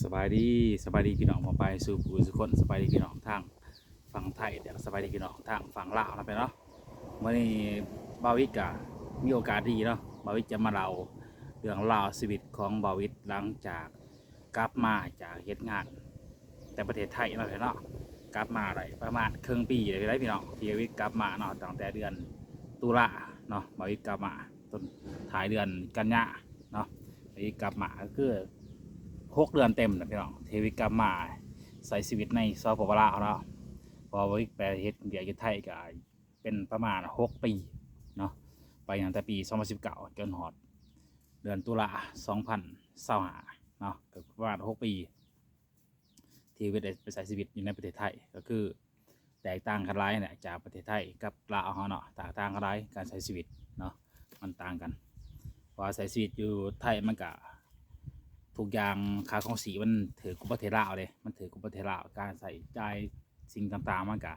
ສະບາຍດີ ສະບາຍດີພີ່ນ້ອງ ໝົດປາຍສູ່ຜູ້ສູ່ຄົນ. ສະບາຍດີພີ່ນ້ອງທາງຝັ່ງໄທ ແລະ ສະບາຍດີພີ່ນ້ອງທາງຝັ່ງລາວນຳເນາະ. ມື້ນີ້ບ່າວວິດກະມີໂອກາດດີເນາະ ບ່າວວິດຈະມາເລົ່າເລື່ອງລາວຊີວິດຂອງບ່າວວິດ ຫຼັງຈາກກັບມາຈາກເຮັດງານແຕ່ປະເທດໄທເນາະ ພີ່ນ້ອງເນາະ. ກັບມາໄດ້ປະມານເຄິ່ງປີແລ້ວພີ່ນ້ອງ ທີ່ບ່າວວິດກັບມາເນາະ ຕັ້ງແຕ່ເດືອນຕຸລາເນາະ ບ່າວວິດກັບມາ ຕົ້ນທ້າຍເດືອນກັນຍາເນາະ ທີ່ກັບມາກໍຄືຫົກເດືອນເຕັມນະພີ່ນ້ອງ ທີ່ວິດກັບມາໃຊ້ຊີວິດໃນ ສປປ ລາວເນາະ. ເພາະວ່າວິດໄປເຮັດວຽກຢູ່ໄທກໍເປັນປະມານຫົກປີເນາະ ໄປຕັ້ງແຕ່ປີສອງພັນສິບເກົ້າ ຈົນຮອດເດືອນຕຸລາສອງພັນຊາວຫ້າເນາະ ກໍປະມານຫົກປີ ທີ່ວິດໄດ້ໄປໃຊ້ຊີວິດຢູ່ໃນປະເທດໄທ ກໍຄືແຕກຕ່າງກັນຫຼາຍແຫຼະ ຈາກປະເທດໄທກັບລາວເຮົາເນາະ ແຕກຕ່າງກັນຫຼາຍ ການໃຊ້ຊີວິດເນາະ ມັນຕ່າງກັນ. ເພາະວ່າໃຊ້ຊີວິດຢູ່ໄທມັນກະທຸກຢ່າງ ຄ່າຄອງຊີບມັນຖືກກວ່າປະເທດລາວເດ້ ມັນຖືກກວ່າປະເທດລາວ ການໃຊ້ຈ່າຍສິ່ງຕ່າງໆ ມັນກະ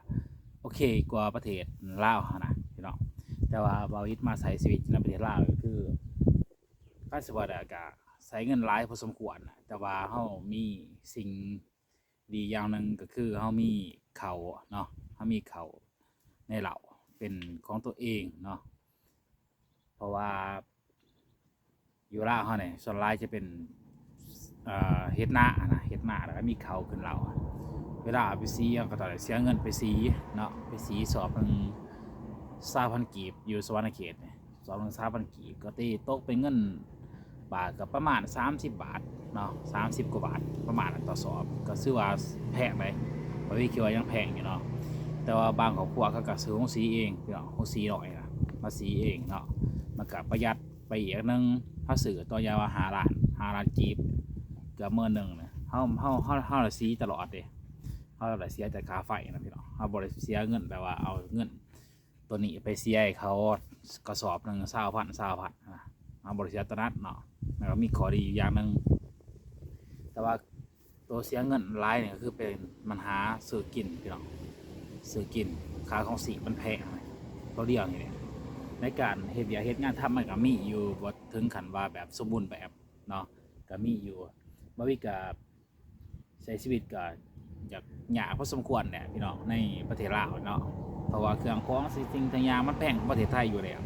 ໂອເຄກວ່າປະເທດລາວຫັ້ນນະພີ່ນ້ອງ. ແຕ່ວ່າບ່າວວິດມາໃຊ້ຊີວິດໃນປະເທດລາວ ກໍຄື ຄັນຊິເວົ້າໄດ້ກໍໃຊ້ເງິນຫຼາຍພໍສົມຄວນນະ ແຕ່ວ່າເຮົາມີສິ່ງດີຢ່າງໜຶ່ງ ກໍຄືເຮົາມີເຂົ້າເນາະ ເຮົາມີເຂົ້າໃນເລົ້າເປັນຂອງຕົວເອງເນາະ. ເພາະວ່າຢູ່ລາວເຮົານີ້ສ່ວນຫຼາຍຈະເປັນ ເອີ ເຮັດນານະ ເຮັດນາແລ້ວກໍມີເຂົ້າຂຶ້ນເລົ້າ. ເວລາເອົາໄປສີ ເຮົາກໍຕ້ອງໄດ້ເສຍເງິນໄປສີເນາະ ໄປສີສອບໜຶ່ງຊາວພັນກີບ ຢູ່ສະຫວັນນະເຂດນີ້ ສອບໜຶ່ງຊາວພັນກີບ ກໍຕີຕົກເປັນເງິນບາດກໍປະມານສາມສິບບາດເນາະ ສາມສິບກວ່າບາດປະມານນັ້ນຕໍ່ສອບ ກໍຖືວ່າແພງເດ້ ຂ້ອຍຄິດວ່າຍັງແພງຢູ່ເນາະ. ແຕ່ວ່າບາງຄອບຄົວເຂົາກໍຊື້ໂຮງສີເອງພີ່ນ້ອງ ໂຮງສີນ້ອຍນະ ມາສີເອງເນາະ ມັນກໍປະຢັດໄປອີກໜຶ່ງ. ເຮົາຊື້ຕໍ່ຢ່າງວ່າຫ້າລ້ານ ຫ້າລ້ານກີບ ເກືອບໝື່ນໜຶ່ງນະ ເຮົາ ເຮົາ ເຮົາ ເຮົາລະສີຕະຫຼອດເດ້ ເຮົາລະເສຍແຕ່ຄ່າໄຟນະພີ່ນ້ອງ ເຮົາບໍ່ໄດ້ເສຍເງິນແບບວ່າເອົາເງິນ ຕົວນີ້ໄປເສຍໃຫ້ເຂົາກະສອບໜຶ່ງຊາວພັນ ຊາວພັນນະ ເຮົາບໍ່ໄດ້ເສຍຕົວນັ້ນເນາະ. ມັນກໍມີຂໍ້ດີຢູ່ຢ່າງໜຶ່ງ ແຕ່ວ່າຕົວເສຍເງິນຫຼາຍນີ້ກໍຄືເປັນບັນຫາຊື້ກິນພີ່ນ້ອງ ຊື້ກິນ ຄ່າຄອງຊີບມັນແພງ ຕົວດຽວນີ້ແຫຼະ. ໃນການເຮັດວຽກເຮັດງານທຳ ມັນກໍມີຢູ່ ບໍ່ເຖິງຂັ້ນວ່າແບບສົມບູນແບບເນາະ ກໍມີຢູ່. ບ່າວວິດກໍ ໃຊ້ຊີວິດກໍຢາກຍາກພໍສົມຄວນແຫຼະພີ່ນ້ອງ ໃນປະເທດລາວເນາະ ເພາະວ່າເຄື່ອງຂອງສິ່ງຕ່າງຢ່າງມັນແພງກວ່າປະເທດໄທຢູ່ແລ້ວ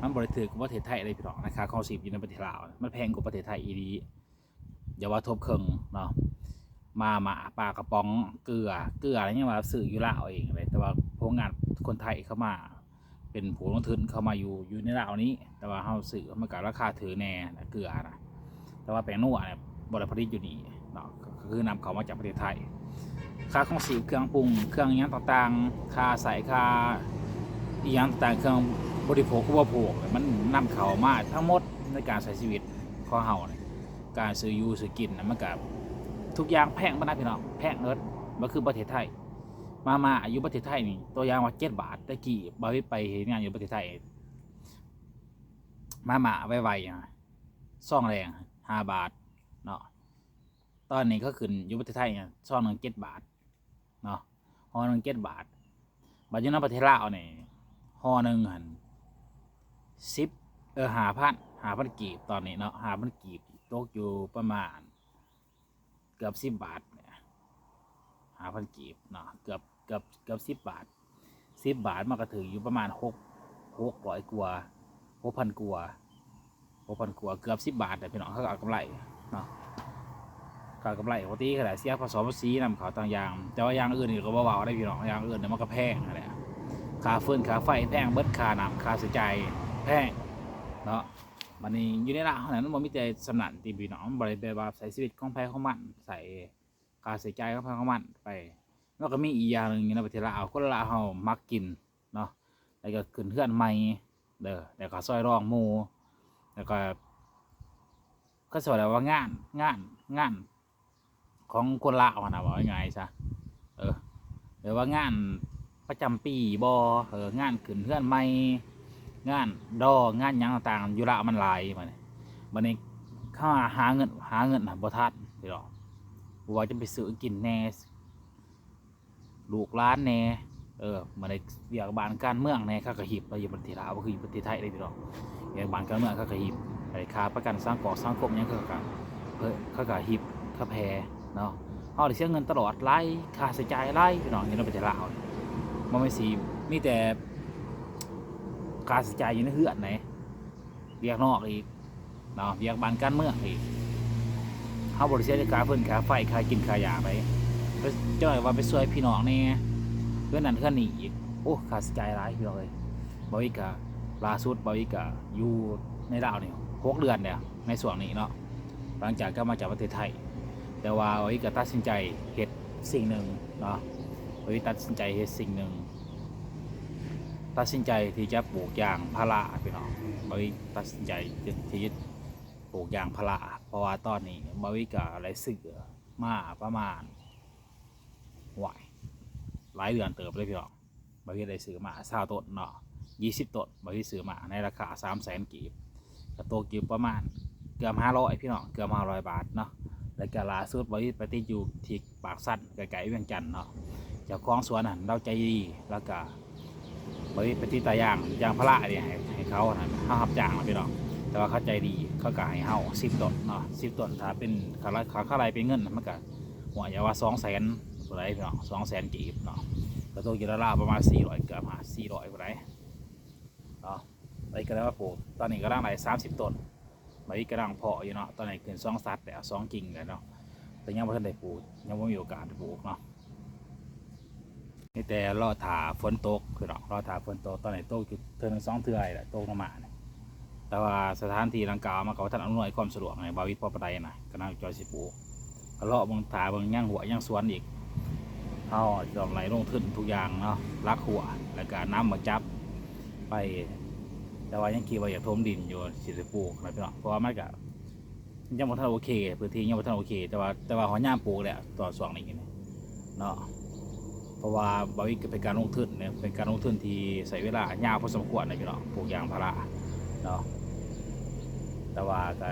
ມັນບໍ່ໄດ້ຖືກກວ່າປະເທດໄທເດ້ພີ່ນ້ອງ. ໃນຄ່າຄອງຊີບຢູ່ໃນປະເທດລາວ ມັນແພງກວ່າປະເທດໄທອີ່ຫຼີ ຢ່າວ່າທົບເຄິ່ງເນາະ. ມາມ່າ ປາກະປ໋ອງ ເກືອ ເກືອນີ້ຍັງວ່າຊື້ຢູ່ລາວເອງເລີຍ ແຕ່ວ່າໂຮງງານຄົນໄທເຂົ້າມາ ເປັນຜູ້ລົງທຶນເຂົ້າມາຢູ່ ຢູ່ໃນລາວນີ້ ແຕ່ວ່າເຮົາຊື້ມັນກໍລາຄາຖືກແດ່ນະ ເກືອນະ ແຕ່ວ່າແປ້ງນົວນີ້ບໍ່ໄດ້ຜະລິດຢູ່ນີ້ເນາະ ກໍຄືນຳເຂົ້າມາຈາກປະເທດໄທ. ຄ່າຄອງຊີບ ເຄື່ອງປຸງ ເຄື່ອງຫຍັງຕ່າງໆ ຄ່າໃຊ້ ຄ່າອີ່ຫຍັງຕ່າງໆ ເຄື່ອງບໍລິໂພກອຸປະໂພກ ມັນນຳເຂົ້າມາທັງໝົດໃນການໃຊ້ຊີວິດຂອງເຮົານີ້ ການຊື້ຢູ່ຊື້ກິນນະ ມັນກໍທຸກຢ່າງແພງເບິດນະພີ່ນ້ອງ ແພງເບິດ ບໍ່ຄືປະເທດໄທ. ມາມ່າຢູ່ປະເທດໄທນີ້ ຕົວຢ່າງວ່າເຈັດບາດ ແຕ່ກີ້ບ່າວວິດໄປເຮັດງານຢູ່ປະເທດໄທ ມາມ່າໄວໆ ຊອງແລງຫ້າບາດເນາະ ຕອນນີ້ເຂົາຂຶ້ນຢູ່ປະເທດໄທ ຊອງໜຶ່ງເຈັດບາດເນາະ ຫໍ່ໜຶ່ງເຈັດບາດ. ບາດຢູ່ໃນປະເທດລາວນີ້ຫໍ່ໜຶ່ງຫັ້ນສິບ ເອີ ຫ້າພັນ ຫ້າພັນກີບ ຕອນນີ້ເນາະ ຫ້າພັນກີບ ຕົກຢູ່ປະມານ ເກືອບສິບບາດ ຫ້າພັນກີບເນາະ ເກືອບ ເກືອບ ເກືອບສິບບາດ ສິບບາດ ມັນກໍຖືກຢູ່ປະມານຫົກ ຫົກຮ້ອຍກວ່າ ຫົກພັນກວ່າ ຫົກພັນກວ່າ ເກືອບສິບບາດແຫຼະພີ່ນ້ອງ. ເຂົາກໍເອົາກຳໄລເນາະ ເຂົາກຳໄລ ປົກກະຕິກໍໄດ້ເສຍພາສີນຳເຂົາຕ່າງຢ່າງ ແຕ່ວ່າຢ່າງອື່ນນີ້ກໍບໍ່ເວົ້າໄດ້ພີ່ນ້ອງ ຢ່າງອື່ນນີ້ມັນກໍແພງຫັ້ນແຫຼະ ຄ່າຟືນຄ່າໄຟແພງເບິດ ຄ່ານ້ຳຄ່າໃຊ້ຈ່າຍແພງເນາະ. ບັດນີ້ຢູ່ໃນລາວເຮົານັ້ນ ມັນບໍ່ມີແຕ່ສ່ຳນັ້ນຕິພີ່ນ້ອງ ມັນບໍ່ໄດ້ແບບວ່າໃຊ້ຊີວິດຂອງໃຜຂອງມັນ ໃຊ້ຄ່າໃຊ້ຈ່າຍຂອງໃຜຂອງມັນໄປ. ແລ້ວກໍມີອີກຢ່າງໜຶ່ງຢູ່ໃນປະເທດລາວ ຄົນລາວເຮົາມັກກິນເນາະ ແລ້ວກໍຂຶ້ນເຮືອນໃໝ່ເດີ ແລ້ວກໍຊອຍດອງໝູ່ ແລ້ວກໍ ເຂົາເອີ້ນວ່າງານ ງານ ງານ ຂອງຄົນລາວຫັ້ນນະ ເວົ້າງ່າຍໆຊະ ເອີ ຫຼືວ່າງານປະຈຳປີບໍ ເອີ ງານຂຶ້ນເຮືອນໃໝ່ ງານດອງ ງານຫຍັງຕ່າງໆ ຢູ່ລາວມັນຫຼາຍ. ບັດນີ້ ບັດນີ້ເຂົາຫາເງິນ ຫາເງິນນະບໍ່ທັນພີ່ນ້ອງ ບໍ່ວ່າຈະໄປຊື້ກິນແດ່ ລູກຫຼານແດ່ ເອີ ມາໃນວຽກບ້ານການເມືອງແດ່ ເຂົາກໍຮີບໄປຢູ່ປະເທດລາວ ບໍ່ຄືຢູ່ປະເທດໄທເດ້ພີ່ນ້ອງ. ວຽກບ້ານການເມືອງເຂົາກໍຮີບ ໄປຄ່າປະກັນສັງກອກສັງຄົມຫຍັງ ເຂົາກໍ ເອີ ເຂົາກໍຮີບ ສະແພເນາະ ເຮົາໄດ້ເສຍເງິນຕະຫຼອດ ຫຼາຍ ຄ່າໃຊ້ຈ່າຍຫຼາຍພີ່ນ້ອງ ຢູ່ໃນປະເທດລາວນີ້ ບໍ່ແມ່ນຊິມີແຕ່ຄ່າໃຊ້ຈ່າຍຢູ່ໃນເຮືອນໃດ ວຽກນອກອີກເນາະ ວຽກບ້ານການເມືອງອີກ ເຮົາບໍ່ໄດ້ເສຍແຕ່ຄ່າເຟີນ ຄ່າໄຟ ຄ່າກິນ ຄ່າຢາໄປ ໄປ ຈັ່ງວ່າໄປຊ່ວຍພີ່ນ້ອງແດ່ ເຮືອນນັ້ນເຮືອນນີ້ອີກ ໂອ້ ຄ່າໃຊ້ຈ່າຍຫຼາຍພີ່ນ້ອງເອີຍ. ບ່າວອິດກະ ລ່າສຸດບ່າວອິດກະຢູ່ໃນລາວນີ້ຫົກເດືອນແລ້ວ ໃນຊ່ວງນີ້ເນາະ ຫຼັງຈາກກັບມາຈາກປະເທດໄທ ແຕ່ວ່າບ່າວອິດກະຕັດສິນໃຈເຮັດສິ່ງໜຶ່ງເນາະ ບ່າວອິດຕັດສິນໃຈເຮັດສິ່ງໜຶ່ງ ຕັດສິນໃຈທີ່ຈະປູກຢາງພາລາພີ່ນ້ອງ ບ່າວອິດຕັດສິນໃຈທີ່ຈະປູກຢາງພາລາ ເພາະວ່າຕອນນີ້ບ່າວອິດກະໄດ້ຊື້ມາປະມານ ໂອ້ຍ ຫຼາຍເດືອນເຕີບເລີຍພີ່ນ້ອງ ບ່າວອິດໄດ້ຊື້ມາຊາວຕົ້ນເນາະ ຊາວຕົ້ນ ບ່າວອິດຊື້ມາໃນລາຄາສາມແສນກີບ ກະຕົກຢູ່ປະມານເກືອບຫ້າຮ້ອຍພີ່ນ້ອງ ເກືອບຫ້າຮ້ອຍບາດເນາະ ແລ້ວກະລ່າສຸດບ່າວອິດໄປຕິດຢູ່ທີ່ປາກຊັນ ໃກ້ໆວຽງຈັນເນາະ ເຈົ້າຂອງສວນຫັ້ນລາວໃຈດີ ແລ້ວກະບ່າວອິດໄປຕິດຕາຢາງ ຢາງພາລານີ້ໃຫ້ ໃຫ້ເຂົາຫັ້ນ ເຮົາຮັບຈ້າງນະພີ່ນ້ອງ ແຕ່ວ່າເຂົາໃຈດີ ເຂົາກະໃຫ້ເຮົາສິບຕົ້ນເນາະ ສິບຕົ້ນ ຖ້າເປັນ ເຂົາໄລ່ ເຂົາໄລ່ເປັນເງິນມັນກະ ໂອ້ຍ ຢ່າວ່າສອງແສນພຸ້ນໃດພີ່ນ້ອງ ສອງແສນກີບເນາະ ກະຕົກຢູ່ລາວໆປະມານສີ່ຮ້ອຍ ເກືອບຫ້າ ສີ່ຮ້ອຍພຸ້ນໃດເນາະ ອັນນີ້ກະໄດ້ມາປູກ ຕອນນີ້ກຳລັງໄດ້ສາມສິບຕົ້ນ ບ່າວອິດກຳລັງເພາະຢູ່ເນາະ ຕອນນີ້ຂຶ້ນສອງສັດແລ້ວ ສອງກິ່ງແລ້ວເນາະ ແຕ່ຍັງບໍ່ທັນໄດ້ປູກ ຍັງບໍ່ມີໂອກາດໄດ້ປູກເນາະ ມີແຕ່ລໍຖ້າຝົນຕົກພີ່ນ້ອງ ລໍຖ້າຝົນຕົກ ຕອນນີ້ຕົກຢູ່ເທື່ອໜຶ່ງສອງເທື່ອນີ້ແຫຼະ ຕົກລົງມານີ້ ແຕ່ວ່າສະຖານທີ່ດັ່ງກ່າວມັນກະບໍ່ທັນອຳນວຍຄວາມສະດວກໃຫ້ບ່າວອິດພໍປານໃດນະ ກຳລັງຈ່ອຍຊິປູກ ກະລໍເບິ່ງ ຖ້າເບິ່ງຍັງຮົ້ວຍັງສວນອີກ ເຮົາຕ້ອງໄດ້ລົງທຶນທຸກຢ່າງເນາະ ຫຼັກຮົ້ວ ແລ້ວກະນຳມາຈັບໄປ ແຕ່ວ່າຍັງຄິດວ່າຢາກຖົມດິນຢູ່ ຊິໄດ້ປູກນະພີ່ນ້ອງ ເພາະວ່າມັນກະ ຍັງບໍ່ທັນໂອເຄ ພື້ນທີ່ຍັງບໍ່ທັນໂອເຄ ແຕ່ວ່າ ແຕ່ວ່າຮອດຍາມປູກແລ້ວ ຕອນຊ່ວງນີ້ເນາະ ເພາະວ່າບ່າວອິດກະເປັນການລົງທຶນເນາະ ເປັນການລົງທຶນທີ່ໃຊ້ເວລາຍາວພໍສົມຄວນນະພີ່ນ້ອງ ປູກຢາງພາລາເນາະ ແຕ່ວ່າກະ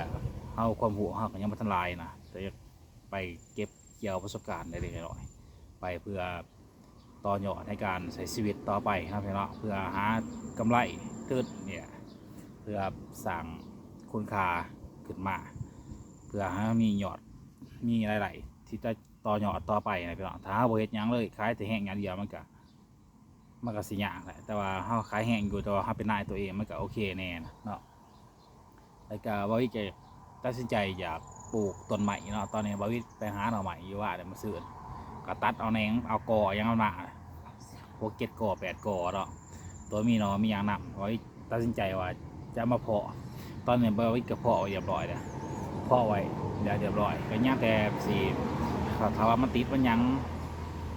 ເຮົາ ຄວາມຮູ້ເຮົາກະຍັງບໍ່ທັນຫຼາຍນະ ແຕ່ຢາກໄປເກັບກ່ຽວປະສົບການເລັກໆນ້ອຍໆ ໄປເພື່ອ ຕໍ່ຍອດໃນການໃຊ້ຊີວິດຕໍ່ໄປເນາະພີ່ນ້ອງ ເພື່ອຫາກຳໄລຄືນນີ້ ເພື່ອສ້າງຄຸນຄ່າຂຶ້ນມາ ເພື່ອໃຫ້ເຮົາມີຍອດ ມີລາຍໄດ້ທີ່ຈະຕໍ່ຍອດຕໍ່ໄປນະພີ່ນ້ອງ ຖ້າເຮົາບໍ່ເຮັດຫຍັງເລີຍ ຂາຍແຕ່ແຮງຢ່າງດຽວ ມັນກະ ມັນກະຊິຍາກແຫຼະ ແຕ່ວ່າເຮົາຂາຍແຮງຢູ່ ແຕ່ວ່າເຮົາເປັນນາຍຕົວເອງ ມັນກະໂອເຄແດ່ນະເນາະ. ແລ້ວກະບ່າວອິດກະຕັດສິນໃຈຢາກປູກຕົ້ນໄມ້ເນາະ ຕອນນີ້ບ່າວອິດໄປຫາໜໍ່ໄມ້ຢູ່ວ່າໄດ້ມາຊື້ ກະຕັດເອົາແໜງ ເອົາກໍຫຍັງມັນມາ ຫົກເຈັດກໍແປດກໍເນາະ ໂຕມີໜໍ່ມີຫຍັງນຳ ບ່າວອິດຕັດສິນໃຈວ່າຈະມາເພາະ ຕອນນີ້ບ່າວອິດກະເພາະໄວ້ຮຽບຮ້ອຍແລ້ວ ເພາະໄວ້ແລ້ວຮຽບຮ້ອຍ ກະຍັງແຕ່ຊິ ຖ້າວ່າມັນຕິດມັນຫຍັງ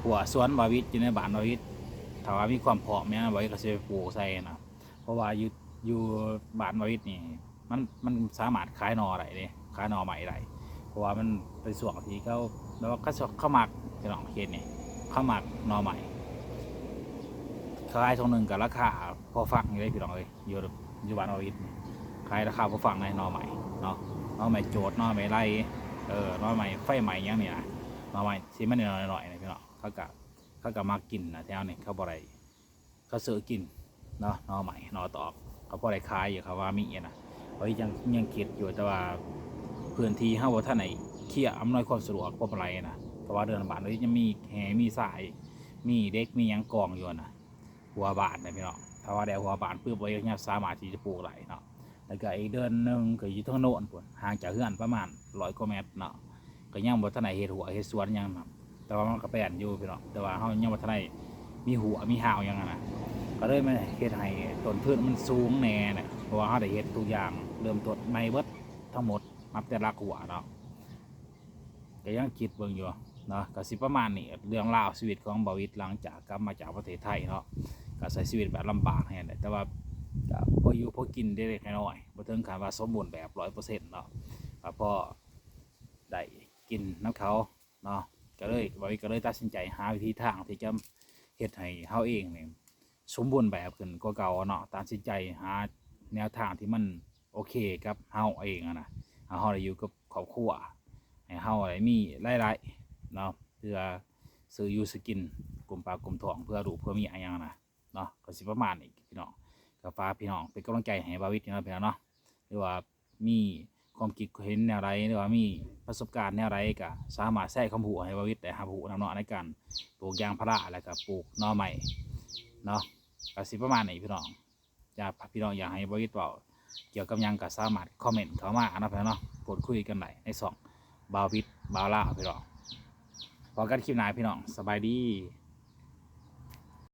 ຮົ້ວສວນບ່າວອິດ ຢູ່ໃນບ້ານບ່າວອິດ ຖ້າວ່າມີຄວາມພ້ອມຫຍັງ ບ່າວອິດກະຊິໄປປູກໃສ່ນະ ເພາະວ່າຢູ່ ຢູ່ບ້ານບ່າວອິດນີ້ ມັນ ມັນສາມາດຂາຍໜໍ່ໄດ້ເດ້ ຂາຍໜໍ່ໄມ້ໄດ້ ເພາະວ່າມັນເປັນຊ່ວງທີ່ເຂົາ ແບບວ່າເຂົາ ເຂົາມັກ ພີ່ນ້ອງເຂດນີ້ ເຂົາມັກໜໍ່ໄມ້ ຂາຍຖົງໜຶ່ງກະລາຄາພໍຟັງຢູ່ເດ້ພີ່ນ້ອງເອີຍ ຢູ່ ຢູ່ບ້ານບ່າວອິດນີ້ ຂາຍລາຄາພໍຟັງໃນໜໍ່ໄມ້ເນາະ ໜໍ່ໄມ້ໂຈດ ໜໍ່ໄມ້ໄລ່ ເອີ ໜໍ່ໄມ້ໄຟໄໝ້ຫຍັງນີ້ນະ ໜໍ່ໄມ້ທີ່ມັນນ້ອຍໆນະພີ່ນ້ອງ ເຂົາກະ ເຂົາກະມັກກິນນະ ແຖວນີ້ເຂົາບໍ່ໄດ້ ເຂົາຊື້ກິນເນາະ ໜໍ່ໄມ້ໜໍ່ຕອກ ກະພໍໄດ້ຂາຍຢູ່ ຄັນວ່າມີນະ ຂ້ອຍຍັງ ຍັງຄິດຢູ່ ແຕ່ວ່າພື້ນທີ່ເຮົາບໍ່ທັນໄດ້ເຄຍອຳນວຍຄວາມສະດວກພໍປານໃດນະ ເພາະວ່າເລື່ອງບ້ານເຮົາຍັງມີແຮ່ ມີຊາຍ ມີເດັກ ມີຫຍັງກອງຢູ່ນະ ຫົວບ້ານນະພີ່ນ້ອງ ຖ້າວ່າໄດ້ຫົວບ້ານປຶບ ຂ້ອຍຍັງສາມາດທີ່ຈະປູກໄດ້ເນາະ ແລ້ວກະອີກເດີ່ນໜຶ່ງກະຢູ່ທາງໂນ້ນພຸ້ນ ຫ່າງຈາກເຮືອນປະມານຮ້ອຍກວ່າແມັດເນາະ ກະຍັງບໍ່ທັນໄດ້ເຮັດຮົ້ວເຮັດສວນຫຍັງນຳ ແຕ່ວ່າມັນກະແປນຢູ່ພີ່ນ້ອງ ແຕ່ວ່າເຮົາຍັງບໍ່ທັນໄດ້ມີຮົ້ວມີຮາວຫຍັງຫັ້ນນະ ກະເລີຍມາເຮັດໃຫ້ຕົ້ນທຶນມັນສູງແດ່ນະ ເພາະວ່າເຮົາໄດ້ເຮັດທຸກຢ່າງເລີ່ມຕົ້ນໃໝ່ເບິດທັງໝົດ ນັບແຕ່ຫຼັກຮົ້ວເນາະ ກະຍັງຄິດເບິ່ງຢູ່ເນາະ ກະຊິປະມານນີ້ ເລື່ອງລາວຊີວິດຂອງບ່າວອິດ ຫຼັງຈາກກັບມາຈາກປະເທດໄທເນາະ ກະໃຊ້ຊີວິດແບບລຳບາກແຮງແຫຼະ ແຕ່ວ່າກະພໍຢູ່ພໍກິນເລັກໆນ້ອຍໆ ບໍ່ເຖິງຂັ້ນວ່າສົມບູນແບບຮ້ອຍເປີເຊັນເນາະ ກະພໍໄດ້ກິນນຳເຂົາເນາະ ກະເລີຍ ບ່າວອິດກະເລີຍຕັດສິນໃຈຫາວິທີທາງທີ່ຈະເຮັດໃຫ້ເຮົາເອງນີ້ສົມບູນແບບຂຶ້ນກວ່າເກົ່າເນາະ ຕັດສິນໃຈຫາແນວທາງທີ່ມັນໂອເຄກັບເຮົາເອງຫັ້ນນະ ໃຫ້ເຮົາໄດ້ຢູ່ກັບຄອບຄົວ ໃຫ້ເຮົາໄດ້ມີລາຍໄດ້ເນາະ ເພື່ອຊື້ຢູ່ຊື້ກິນ ກຸມປາກກຸມທ້ອງ ເພື່ອລູກເພື່ອເມຍຫຍັງຫັ້ນນະ ເນາະ ກະຊິປະມານນີ້ພີ່ນ້ອງ ກະຝາກພີ່ນ້ອງເປັນກຳລັງໃຈໃຫ້ບ່າວອິດເນາະ ພີ່ນ້ອງເນາະ ຫຼືວ່າມີ ຄວາມຄິດເຫັນແນວໃດ ຫຼືວ່າມີປະສົບການແນວໃດ ກໍສາມາດແຊຄວາມຮູ້ໃຫ້ບ່າວວິດໄດ້ຮັບຮູ້ນຳເນາະ ໃນການປູກຢາງພາລາ ແລ້ວກໍປູກໜໍ່ໄມ້ເນາະ. ກໍຊິປະມານນີ້ພີ່ນ້ອງ. ຢາກ ພີ່ນ້ອງຢາກໃຫ້ບ່າວວິດເວົ້າກ່ຽວກັບຫຍັງ ກໍສາມາດຄອມເມັນເຂົ້າມາເນາະ ພີ່ນ້ອງເນາະ, ພູດຄຸຍກັນໄດ້ໃນຊ່ອງບ່າວວິດບ່າວລາວ ພີ່ນ້ອງ. ພໍ້ກັນຄລິບໜ້າ ພີ່ນ້ອງ, ສະບາຍດີ.